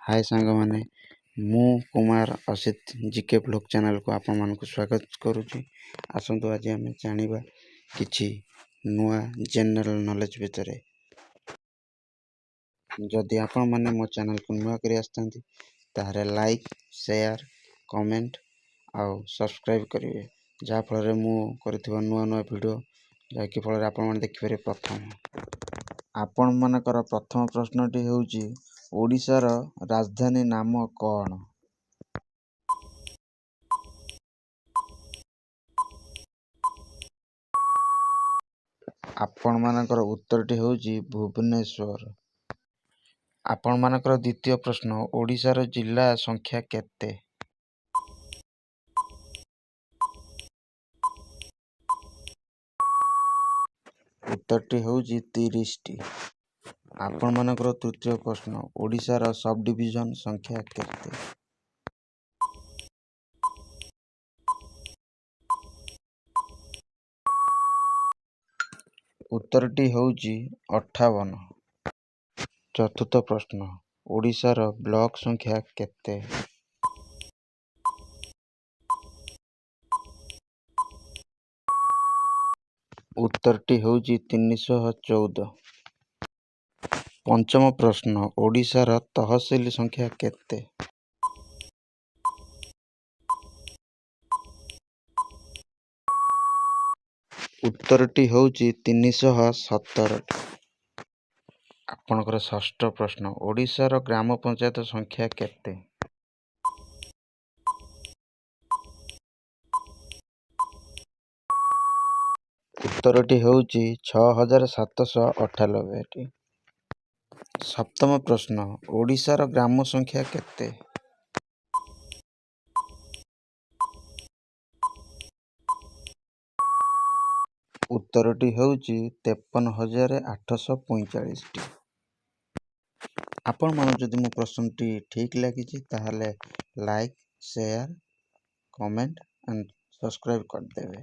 ହାଏ ସାଙ୍ଗମାନେ, ମୁଁ Kumar Asit, GK blog ଚ୍ୟାନେଲକୁ ଆପଣମାନଙ୍କୁ ସ୍ୱାଗତ କରୁଛି। ଆସନ୍ତୁ, ଆଜି ଆମେ ଜାଣିବା କିଛି ନୂଆ ଜେନେରାଲ ନଲେଜ ଭିତରେ। ଯଦି ଆପଣମାନେ ମୋ ଚ୍ୟାନେଲକୁ ନୂଆ କରି ଆସିଥାନ୍ତି, ତାହେଲେ ଲାଇକ୍, ସେୟାର, କମେଣ୍ଟ ଆଉ ସବସ୍କ୍ରାଇବ୍ କରିବେ, ଯାହାଫଳରେ ମୁଁ କରିଥିବା ନୂଆ ନୂଆ ଭିଡ଼ିଓ ଯାହାକି ଫଳରେ ଆପଣମାନେ ଦେଖିପାରିବେ ପ୍ରଥମ। ଆପଣମାନଙ୍କର ପ୍ରଥମ ପ୍ରଶ୍ନଟି ହେଉଛି, ଓଡ଼ିଶାର ରାଜଧାନୀ ନାମ କ'ଣ? ଆପଣମାନଙ୍କର ଉତ୍ତରଟି ହେଉଛି ଭୁବନେଶ୍ୱର। ଆପଣମାନଙ୍କର ଦ୍ୱିତୀୟ ପ୍ରଶ୍ନ, ଓଡ଼ିଶାର ଜିଲ୍ଲା ସଂଖ୍ୟା କେତେ? ଉତ୍ତରଟି ହେଉଛି 30ଟି। ଆପଣମାନଙ୍କର ତୃତୀୟ ପ୍ରଶ୍ନ, ଓଡ଼ିଶାର ସବ୍ ଡିଭିଜନ ସଂଖ୍ୟା କେତେ? ଉତ୍ତରଟି ହେଉଛି 58। ଚତୁର୍ଥ ପ୍ରଶ୍ନ, ଓଡ଼ିଶାର ବ୍ଲକ ସଂଖ୍ୟା କେତେ? ଉତ୍ତରଟି ହେଉଛି 314। ପଞ୍ଚମ ପ୍ରଶ୍ନ, ଓଡ଼ିଶାର ତହସିଲ ସଂଖ୍ୟା କେତେ? ଉତ୍ତରଟି ହେଉଛି 317ଟି। ଆପଣଙ୍କର ଷଷ୍ଠ ପ୍ରଶ୍ନ, ଓଡ଼ିଶାର ଗ୍ରାମ ପଞ୍ଚାୟତ ସଂଖ୍ୟା କେତେ? ଉତ୍ତରଟି ହେଉଛି 6798ଟି। ସପ୍ତମ ପ୍ରଶ୍ନ, ଓଡ଼ିଶାର ଗ୍ରାମ ସଂଖ୍ୟା କେତେ? ଉତ୍ତରଟି ହେଉଛି 53,845ଟି। ଆପଣମାନଙ୍କୁ ଯଦି ମୋ ପ୍ରଶ୍ନଟି ଠିକ୍ ଲାଗିଛି, ତାହେଲେ like, share, comment and subscribe କରିଦେବେ।